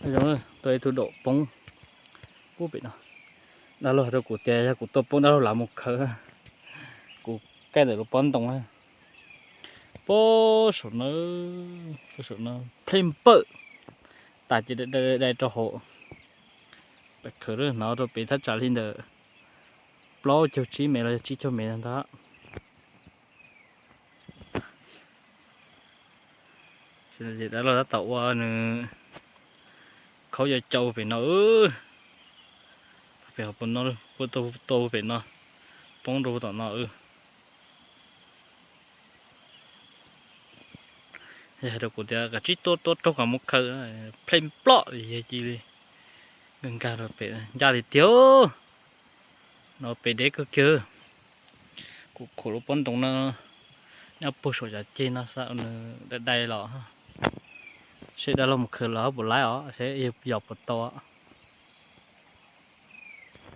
Ơi, tôi thu độ pống. Bố bị nó. Đã lo cho củ tè, cho củ tô pống đã lo làm một khờ. Củ cái để lo pón tông á. Bố sổ nó, bố sổ nó. Plem pơ. Ta chỉ đây, đây, đây cho hộ. Bạch khờ đó, nó cho bị thắt trả lên đờ. Bố châu trí mẹ là trí châu mẹ đó. ເສຍແລ້ວ ລາວຕັດເອົາອັນ ເຂົາຢາກເຈົ້າເປັນເນາະ ເອີ ເປັນເຮົາປົນເນາະ ເປີດໂຕ ໂຕເປັນເນາະ ປົງໂຕຕອນເນາະ ເອີ ຢາກໃຫ້ຕົວກູດຽວກະຈິໂຕໂຕໂຕກະໝົດເຄີຍ ເພລມເປາະ ເຍຈີລີ ເງິນກາໂຕເປັນ ຢາລີດຽວ ເນາະ ເປັນເດັກກະເກີ ກູໂຄໂລປົນຕົງເນາະ ຍາປູໂຊຢາເຈນະສະເນ ໄດ້ ໄດ້ຫຼໍ ເຊດາລົມເຄີນຫຼໍ ບໍ່ຫຼາຍອໍ ເຊຢອກປົນໂຕ